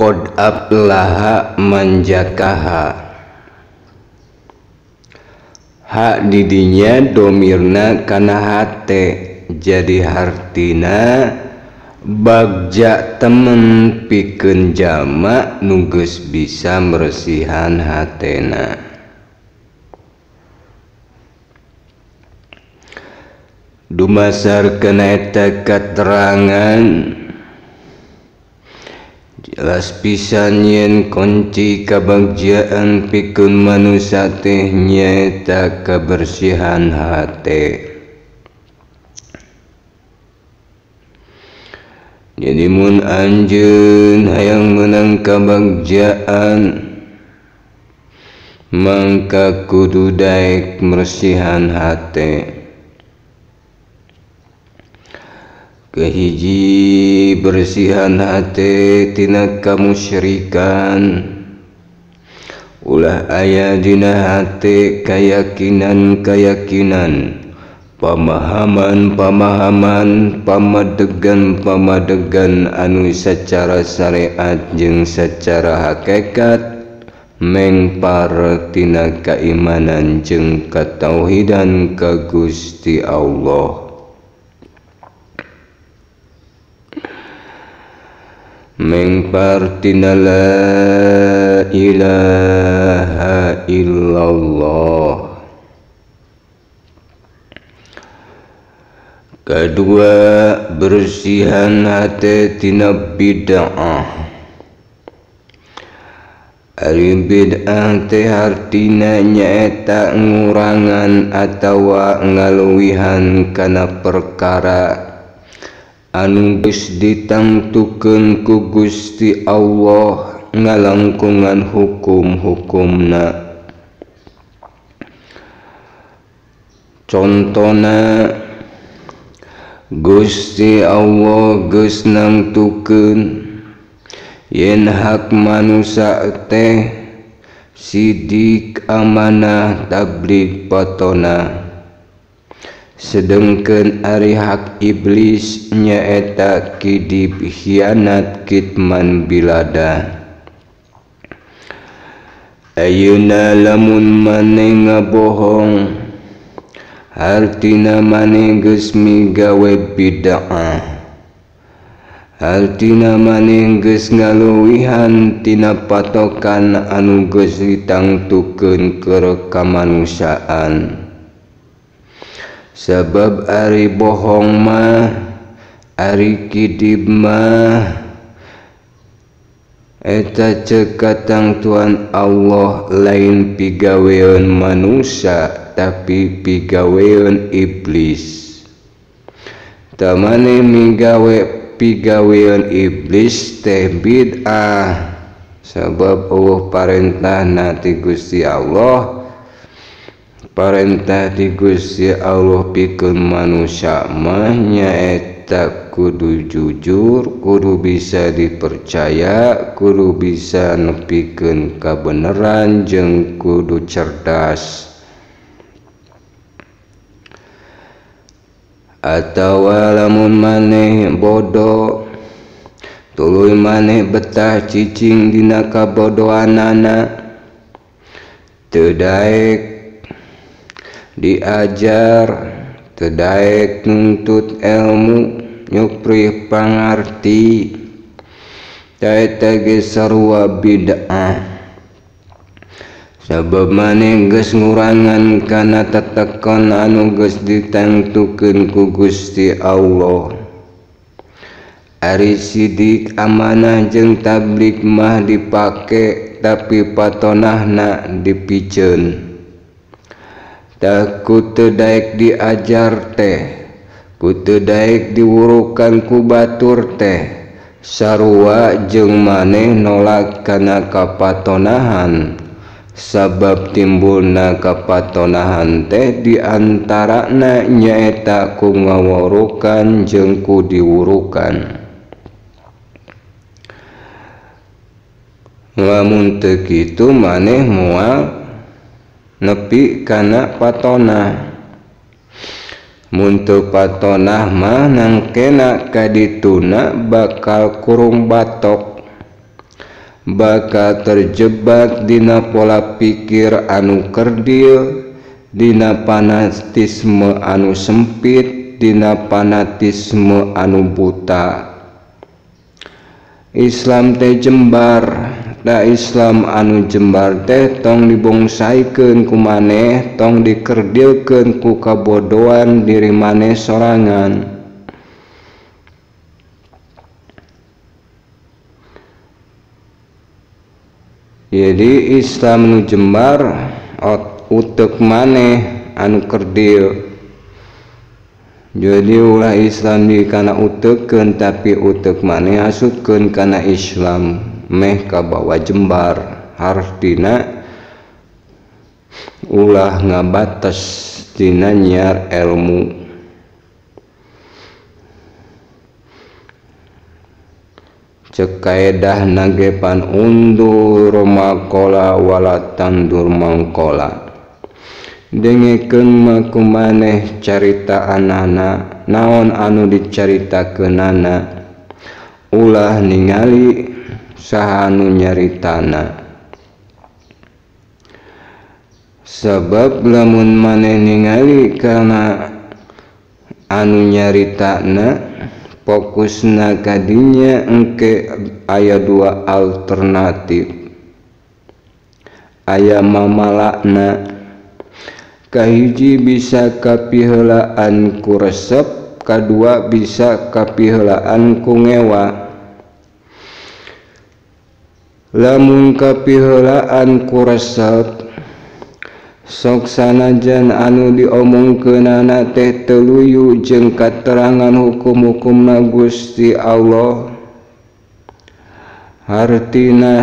Qad aflaha man zakaha. Ha didinya domirna kana hate, jadi hartina bagja temen pikeun jalma nu geus bisa meresihan hatena. Dumasar kana eta katerangan jelas pisan yen kunci kabagjaan pikeun manusia teh nyaeta kabersihan hate. Jadi mun anjeun hayang meunang kabagjaan mangka kudu daek meresihan hate. Kehiji bersihan hate tina kamusyrikan, ulah aya dina hate kayakinan-kayakinan, pamahaman-pamahaman, pamadegan-pamadegan anu secara syariat jeung secara hakikat mengpar tina kaimanan jeung katauhidan ka Gusti Allah. Mengpar tina la ilaha illallah. Kedua, bersihan hati tina bid'ah. Ari bid'ah teh hartina nyaeta ngurangan atawa ngaluwihan kana perkara anu geus ditangtukeun ku Gusti Allah ngalangkungan hukum-hukumna. Contona Gusti Allah geus nangtukeun yen hak manusia teh sidik amanah tabligh patona, sedengkeun ari hak iblis nyaeta kidib hianat kitman bilada. Ayeuna lamun maneh ngabohong hartina maneh geus migawe bid'ah, hartina maneh geus ngaluwihan tina patokan anu geus ditangtukeun keur kamanusiaan. Sebab ari bohong mah, ari kidib mah eta ceuk katangtuan Allah lain pigaweun manusia tapi pigaweun iblis. Tah maneh migawe pigaweun iblis teh bid'ah, sebab eueuh parentahna ti Gusti Allah. Parentah ti Gusti Allah pikeun manusia mah nyaeta kudu jujur, kudu bisa dipercaya, kudu bisa nepikeun kabeneran jeung kudu cerdas. Atawa lamun maneh bodoh tuluy maneh betah cicing dina kabodohanana, teu daek diajar, teu daek nuntut ilmu, nyuprih pangarti, eta ge sarua bid'ah. Sabab maneh geus ngurangan kana tetekon anu geus ditangtukeun ku Gusti Allah. Ari sidik amanah jeung tabligh mah dipake tapi patonahna dipiceun. Tah ku teu daek diajar teh, ku teu daek diwurukan ku batur teh, sarua jeung maneh nolak kana kapatonahan. Sabab timbulna kapatonahan teh diantarana nyaeta ku ngawurukan jeung ku diwurukan. Lamun teu kitu maneh moal nepi kana patonah. Mun teu patonah mah nangkena kadituna bakal kurung batok. Bakal terjebak dina pola pikir anu kerdil, dina fanatisme anu sempit, dina fanatisme anu buta. Islam teh jembar, da Islam anu jembar teh tong dibongsaikeun ku maneh, tong dikerdilkeun ku kabodohan diri maneh sorangan. Jadi Islam nu jembar utek maneh anu kerdil. Jadi ulah Islam di kana utekeun tapi utek maneh asupkeun kana Islam meh kabawa jembar. Hartina ulah ngabates dina nyiar ilmu. Cek kaedah nagepan undur makola wala tandur mangkola. Dengekeun mah ku maneh carita anana, naon anu dicaritakeunana, ulah ningali saha anu nyaritana. Sebab lamun maneh ningali kana anu nyaritana, fokusna kadinya engke aya dua alternatif. Aya mamalakna. Kahiji bisa kapiheulaan ku resep, kadua bisa kapiheulaan ku ngewa. Lamun kapiheulaan ku resep, sok sanajan anu diomongkeunana teh teu luyu jeung katerangan hukum-hukumna Gusti Allah. Hartina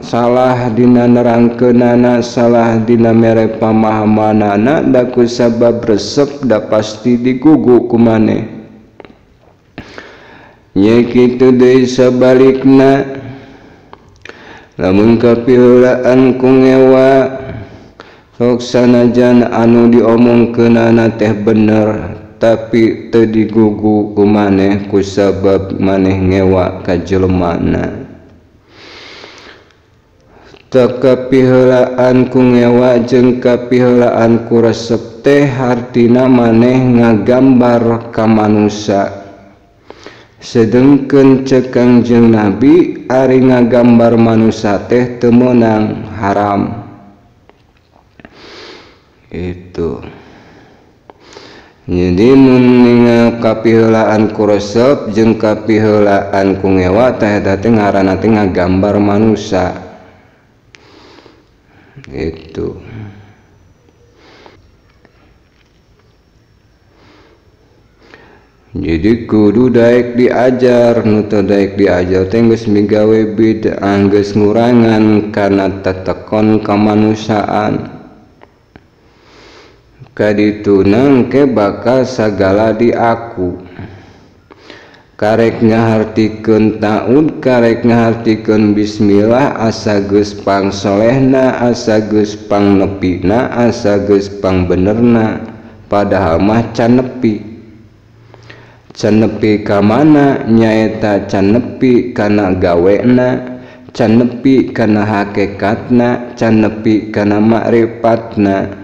salah dina nerangkeunana, salah dina mere pamahamanana, da ku sabab resep da pasti digugu ku maneh. Nya kitu deui sabalikna, lamun kapiheulaan ku ngewa, sok sanajan anu diomongkeunana teh bener tapi teu digugu ku maneh ku sabab maneh ngewa ka jelemana. Kapiheulaan ku ngewa jeung kapiheulaan ku resep teh hartina maneh ngagambar ka manusa. Sedengkeun ceuk Kangjeng Nabi ari ngagambar manusa teh teu meunang, haram. Itu. Jadi mun ningal kapiheulaan ku resep jeung kapiheulaan ku ngewa teh eta teh ngaranna teh ngagambar manusa. Itu. Jadi kudu daek diajar, nu teu daek diajar teh geus migawe bid'ah, geus ngurangan kana tetekon kamanusiaan. Kadituna engke bakal sagala diaku. Karek ngahartikeun taud, karek ngahartikeun bismillah, asa geus pangsolehna, asa geus pangnepina, asa geus pangbenerna, padahal mah can nepi. Can nepi ka mana? Nyaeta can nepi kana gawena, can nepi kana hakikatna, can nepi kana makrifatna.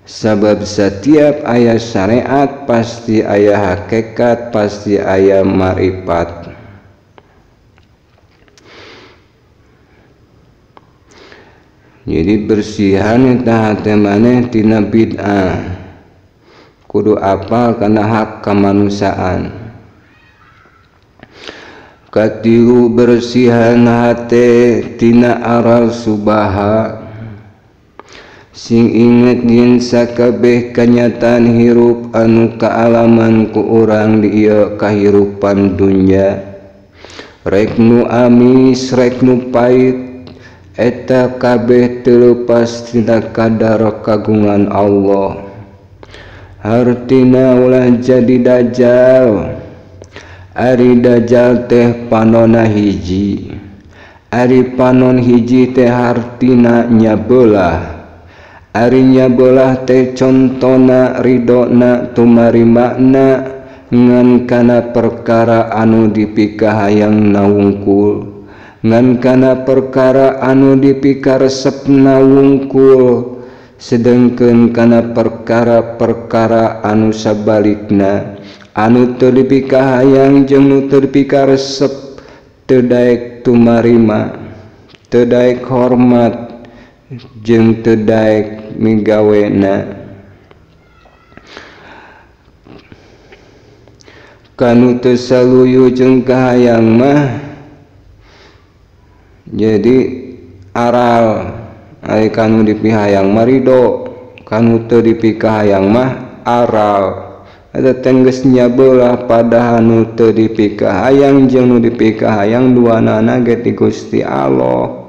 Sabab setiap aya syariat pasti aya hakikat, pasti aya marifat. Jadi bersihan eta hate maneh tina bid'ah. Kudu apal kana hak kemanusiaan. Katilu bersihan hate tina aral subaha. Sing inget yen sakabeh kanyataan hirup anu kaalaman ku urang di ieu kahirupan dunya. Rek nu amis, rek nu pait, eta kabeh teu leupas tina kadar kagungan Allah. Hartina ulah jadi dajjal. Ari dajjal teh panona hiji. Ari panon hiji teh hartina nyabelah. Ari nyabelah teh contona ridona tumarimakna ngan kana perkara anu dipikahayang wungkul. Ngan kana perkara anu dipikaresepna wungkul sedengkeun kana perkara-perkara anu sabalikna anu teu dipikahayang jeung nu teu dipikaresep teu daek tumarima teu daek hormat jeung teu daek migawena. Kanu teu saluyu jeung kahayang mah jadi aral. Ari kanu dipihayang mah ridho, kanu teu dipikahayang mah aral. Eta teh geus nyabelah padahal nu teu dipikahayang jeung nu dipikahayang duanana ge ti Gusti Allah.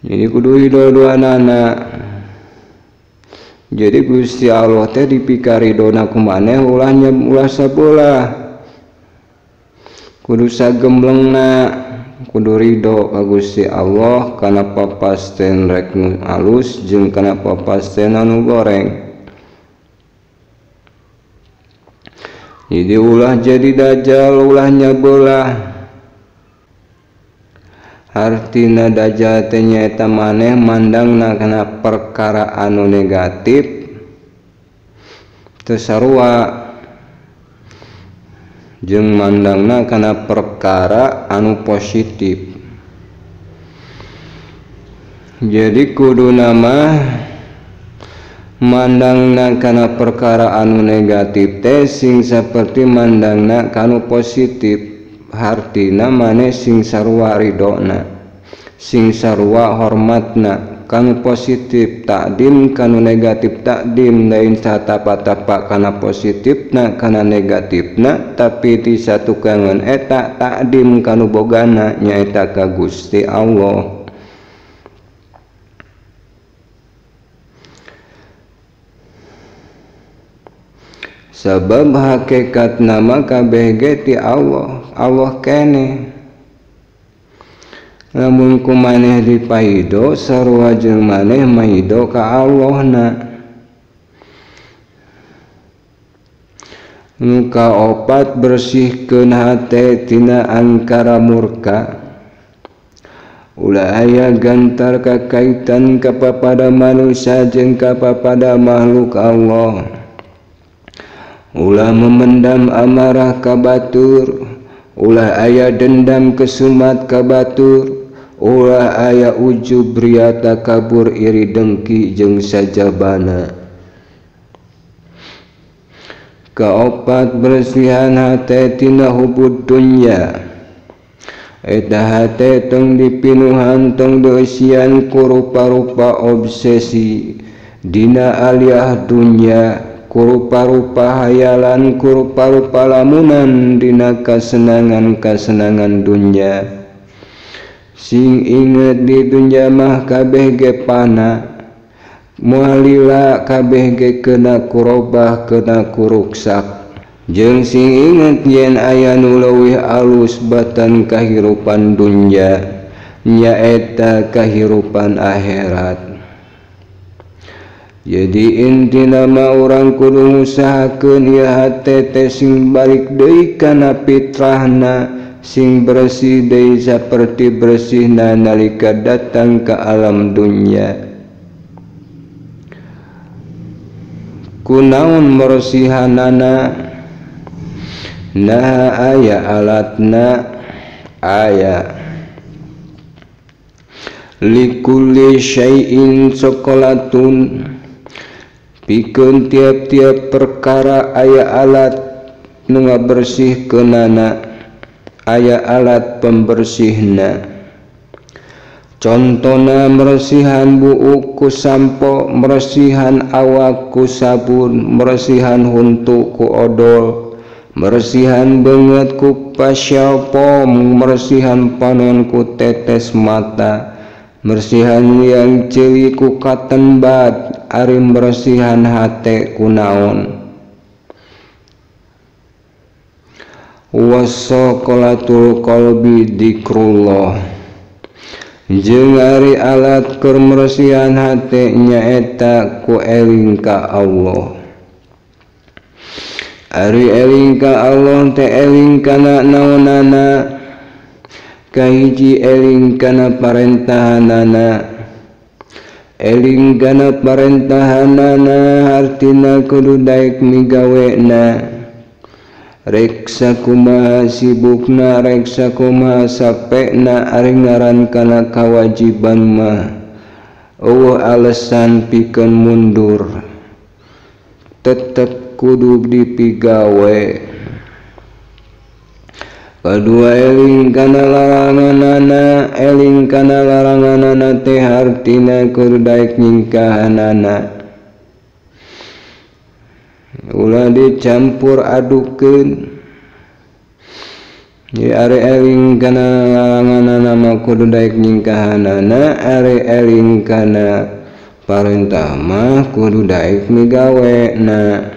Jadi kudu ridho duanana. Jadi Gusti Allah teh dipikaridona ku maneh ulah ulah sabelah. Kudu sagemblengna, kudu ridho ka Gusti Allah kana papasten rek nu alus jeung kana papasten anu goreng. Jadi ulah jadi dajjal, ulah nyabelah. Hartina dajjal teh nyaeta maneh mandangna kana perkara anu negatif teu sarua jeung mandangna kana perkara anu positif. Jadi kuduna mah mandangna kana perkara anu negatif teh sing saperti mandangna kanu positif. Hartina maneh sing sarua ridona, sing sarua hormatna. Kanu positif takdim, kanu negatif takdim, lain satapa-tapa kana positifna kana negatifna, tapi di satukangan eta takdim kanu bogana nyaeta ka Gusti Allah. Sabab hakikat nama kabeh ge ti Allah, Allah keneh. Lamun ku maneh dipaido sarua jeung maneh maido ka Allahna. Nu kaopat bersihkeun hate tina angkara murka. Ulah aya gantar kakaitan kapapada manusia jeung kapapada makhluk Allah. Ulah memendam amarah ka batur, ulah aya dendam kesumat ka batur, ulah aya ujub ria takabur iri dengki jeung sajabana. Kaopat bersihan hate tina hubud dunya. Eta hate tong dipinuhan tong dieusian ku rupa-rupa obsesi dina aliah dunya, kurupa-rupa hayalan, kurupa-rupa lamunan dina kasenangan-kasenangan dunya. Sing inget di dunya mah kabeh ge pana, moal lila kabeh ge kena kurobah kena kuruksak. Jeung sing inget yen aya nu leuwih alus batan kahirupan dunya, nyaeta kahirupan akhirat. Jadi intina mah urang kudu ngusahakeun ieu hate teh sing balik deui kana fitrahna, sing bersih deui saperti bersihna nalika datang ka alam dunya. Kunaon mersihanana? Nah aya alatna, aya likulli syai'in sokolatun, pikeun tiap-tiap perkara aya alat nu ngabersihkeunana, aya alat pembersihna. Contona meresihan buuk ku sampo, meresihan awak ku sabun, meresihan huntu ku odol, meresihan beungeut ku facial foam, meresihan panon ku tetes mata, meresihan liang ceuli ku cotton bud, ari meresihan hate ku naon. Wasaqalatul qalbi dzikrullah, jeung ari alat keur meresihan hate nyaeta ku eling ka Allah. Ari eling ka Allah teh eling kana naonana. Kahiji eling kana parentahanana. Eling kana parentahanana hartina kudu daek migawena. Rek sakumaha sibukna, rek sakumaha sapekna, ari ngaran kana kawajiban mah eueuh alasan pikeun mundur, tetep kudu dipigawe. Kadua eling kana laranganana. Eling kana laranganana teh hartina kudu daek nyingkahanana, ulah dicampur adukeun. Ya ari eling kana laranganana mah kudu daek nyingkahanana, ari eling kana parentah mah kudu daek migawena.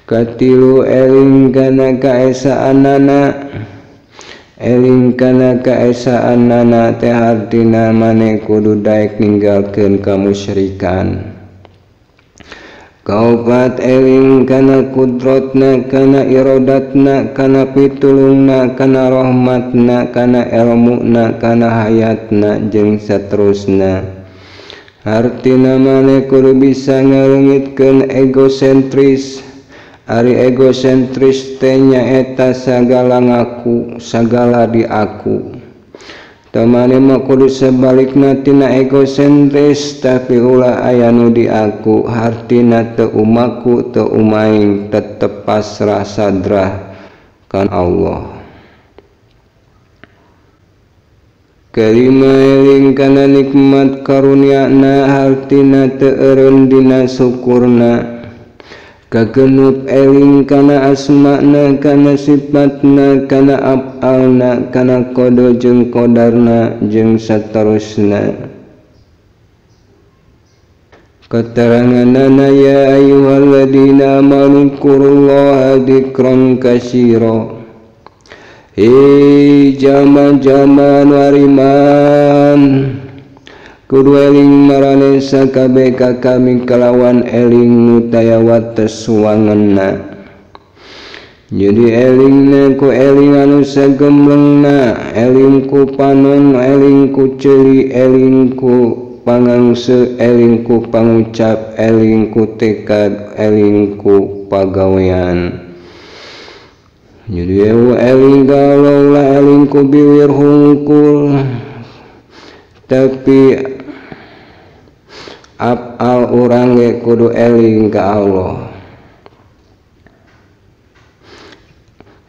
Katilu eling kana kaesaanana. Eling kana kaesaanana teh hartina maneh kudu daek ninggalkeun kamusyrikan. Kaopat eling kana kudrotna, kana irodatna, kana pitulungna, kana rahmatna, kana elmuna, kana hayatna jeung saterusna. Hartina maneh kudu bisa ngaleungitkeun egosentris. Ari egosentris teh nyaeta sagala ngaku, sagala di aku. Tah maneh mah kudu sabalikna tina egosentris, tapi ulah aya nu di aku. Hartina teu umaku teu umaing, tetep pasrah sadrah kan Allah. Kelima eling kana nikmat karuniana, hartina teu eureun dina syukurna. Kagenep eling kana asmana, kana sifatna, kana af'alna, kana qada jeung qadarna jeung saterusna. Keteranganana ya ayyuhalladzina amanu dzkurullaha dzikran katsira. Hei jalma-jalma nu ariman, kudu eling marane sakabeh ka kami kalawan eling nu taya wates wangenna. Jadi elingna ku eling anu sagemblengna, eling ku panon, eling ku ceuli, eling ku pangangse, eling ku pangucap, eling ku tekad, eling ku pagawean. Jadi eling galau lah eling ku biwir hungkul, tapi apal urang ge kudu eling ka Allah.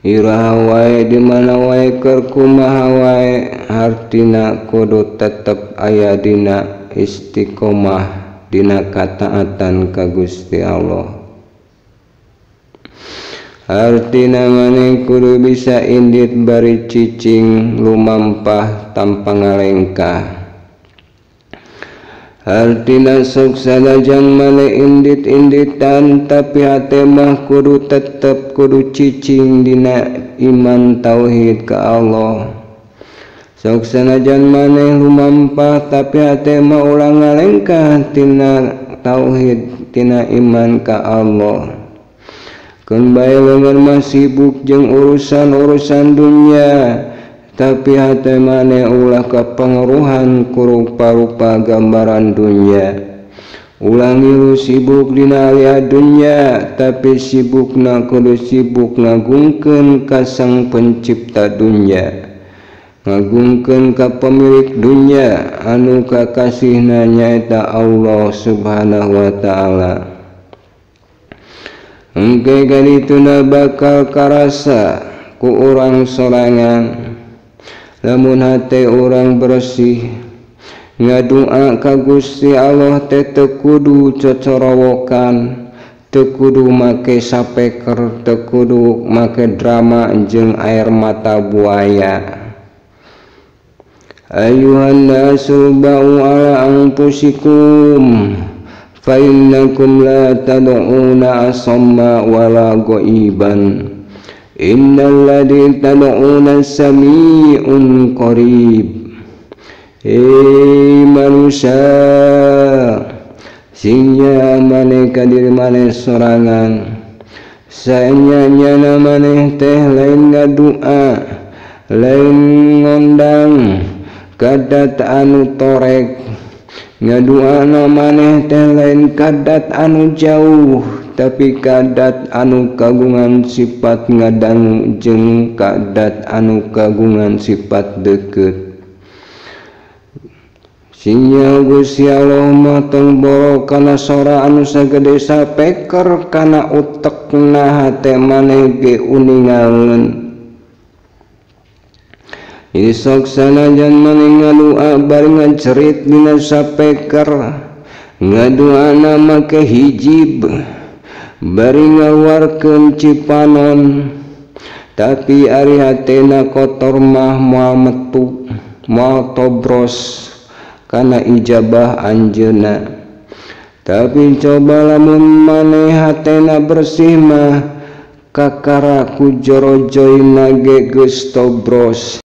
Iraha wae di mana wae keur kumaha wae, hartina kudu tetep aya dina istiqomah dina kataatan ka Gusti Allah. Hartina maneh kudu bisa indit bari cicing lumampah tanpa ngalengkah. Hartina sok sanajan maneh indit-inditan, tapi hate mah kudu tetep kudu cicing dina iman tauhid ka Allah. Sok sanajan maneh lumampah, tapi hate mah ulah ngalengkah tina tauhid tina iman ka Allah. Keun bae leungeun mah sibuk jeung urusan-urusan dunya, tapi hate maneh ulah kapangaruhan ku rupa-rupa gambaran dunya. Ulah ngilu sibuk dina alia dunya, tapi sibukna kudu sibuk ngagungkeun ka Sang Pencipta dunya, ngagungkeun ka pemilik dunya anu kakasihna nyaeta Allah Subhanahu wa taala. Engke kadituna bakal karasa ku urang sorangan. Lamun hate urang bersih ngadua ka Gusti Allah teh teu kudu cocorowokan, teu kudu make sapeker, teu kudu make drama jeung air mata buaya. Ayuhan nasu ba'u ala anfusikum fa innakum la tad'una asamma wala ghaiban. Innal ladzi tad'una samii'un qarib. Hei manusia, singnya maneh ka diri maneh sorangan, Saenya-nyana maneh teh lain ngadua, lain ngondang kadat anu torek. Ngaduana maneh teh lain kadat anu jauh, tapi kadat anu kagungan sifat ngadangu jeung kadat anu kagungan sifat deukeut. Sinyal Gusti Allah mah tong boro kana sora anu sagede sapeker kana utekna hate maneh ge uningaeun. Isok sanajan maneh ngadua bari ngacerit dina sapeker, ngaduana make hijib bari ngaluarkeun cipanon, tapi ari hatena kotor mah moal metu, moal tobros kana ijabah anjeunna. Tapi coba lamun maneh hatena bersih mah kakara ku jorojoyna ge geus tobros.